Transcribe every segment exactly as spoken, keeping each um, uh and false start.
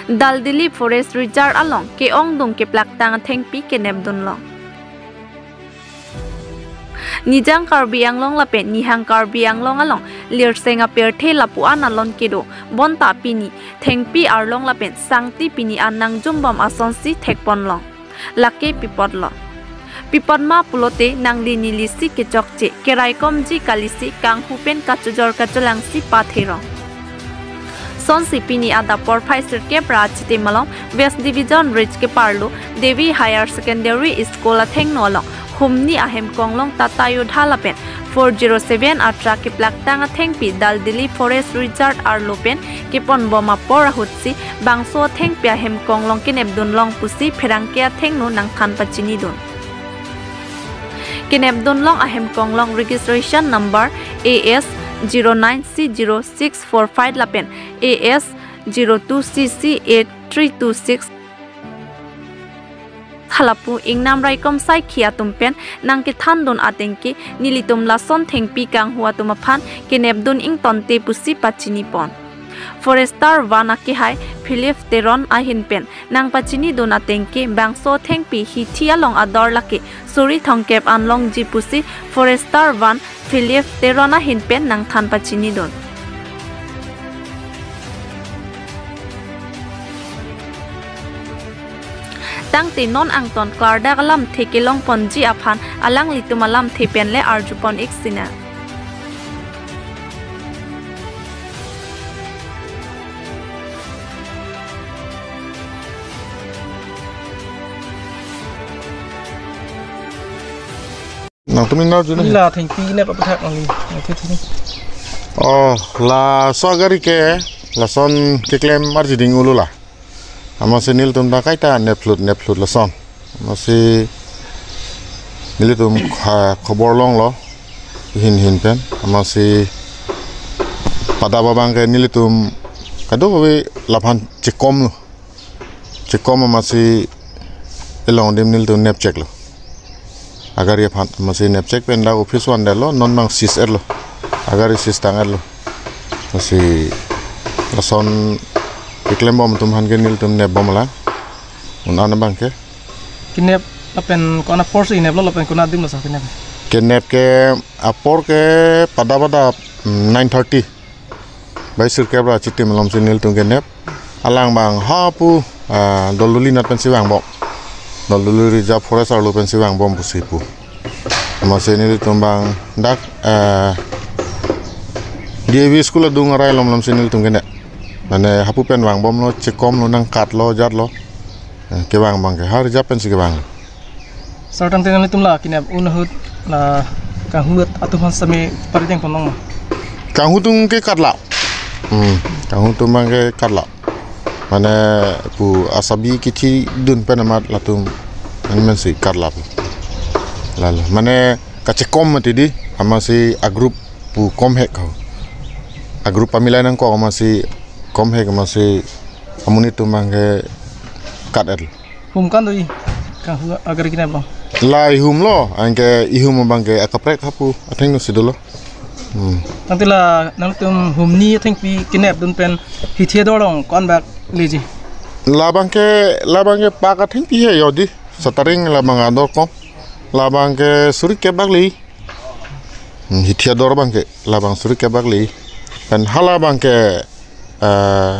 Daldili Forest Reserve along ke-ongdung keplaktang athengpi kenepdun long. Nijang Karbi Anglong lapen Nihang Karbi Anglong along lirseng apirthe lapu-an alon kedo, bonta pini thengpi arlong lapen sangti pini an nangjumbom asonsi thekpon long. Lake pi apotlo? Pi apot ma pulote nangli neli si kechokche, keraikomji kalisi kanghu pen kachojor kacholangsi patherong. Sonsi pini adap porphai sirkep ra achitim along West Division Ridge keparlo Devi Higher Secondary School athengno along humni ahem konglong Tata Yodha lapen four zero seven a truck keplaktang athengpi Daldili Forest Reserve arlo pen keponbom apor ahutsi bangso athengpi ahem konglong kenepdun long pusi pherangke athengno nangthan pachinidun. Kenepdun long ahem konglong registration number A S zero nine C zero six four five lapen A S zero two C C eight three two six. Halapu ingnam raikom saikhi atum pen nangkethandun ateng ke nelitum lason thengpi kanghu atum aphan kenepdun ingtonte pusi pachinipon. Forester one akehai Philip Teron ahin pen nangpachinidun ateng ke bangso thengpi hithi along ador lake suri thomkep an longji pusi Forester one Philip Teron ahin pen nangthan pachinidun. Tangte non angton klardak alamthe kelongponji aphan alanglitum alamthe pen le arjupon ik sinang. Nangtum ingnam arju nang. La thengpi nep aputhak nangli. Nangthe thini. Oh, laso agari ke lason keklem arjiding ulu la. Amatsi nelitum ta kaita neplut neplut lason. Amatsi nelitum kha-, khobor longlo. Hin hin pen. Amatsi pada abang ke nelitum kadokave laphan chekomlo. Chekom amatsi elong adim nelitum nepcheklo. Agari aphan amatsi nepchek pen dak office vandetlo, non abang seize etlo. Agari seize tang etlo. Amatsi lason keklembom atum aphan ke nelitum nepbomlang. Un-an abang ke. Kenep lapen ko-an apor si keneplo lapen konat adim laso kenep? Kenep ke apor ke pada pada, mm, nine thirty. Bai sirkep ra achitim alomsi nelitum kenep. Alang abang hapu, ah, Doldoli anat pensi vangbom. Doldoli Reserve Forest arlo pensi vangbom pusi pu. Amatsi nelitum abang dak, ah, D A V school adung arai alom alomsi nelitum kenep. Mane hapu pen vangbomlo, chekomlo, nangkatlo, jatlo. Eh, kevang abang ke ha Reserve pensi kevang. Sir, tangte nanglitum la kenep un ahut la kanghu atum aphan sitame pari dengpon long ma? Kanghu atum ke katlo. Hmm, kanghu atum abang ke katlo. Mane pu asabi kithidun pen amat latum an mensi katlo. Lalo. Mane kachekom mati di, amatsi a-group pu komhek ho. A-group pamilai nangkok amatsi komhek amatsi amonit atum abang ke kat etlo. Hum kan do-i kanghu agari kenep lo? La ihumlo, anke ihum abang ke akaprek hapu athengno si dolo. Hmm. Tangte la nangtum humni athengpi kenepdun pen hithi ador along ko-an bak leji? Labang ke, labang ke pak athengpi he yo di. Sataring labang ador kom. Labang ke suri kep bak le. Hmm, hithi ador abang ke labang suri kep bak le. Pen hala abang ke, eh,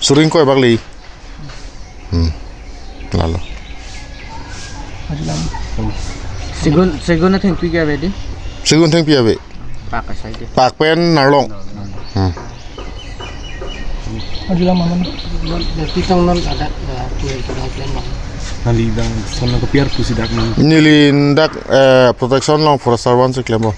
suri ingkoi bak le. Hmm. Lalo. Segun, segun athengpi ke ave di? Segun athengpi ave. Pak asai di. Pak pen Narlong. Hmm. Ajulang maman. Berarti tong non ada, eh, punya itu dah plan, Bang. Nangli bang, son nang kopi-ar pusi dak nang. Neli dak, eh, protection along Forester one si klembom.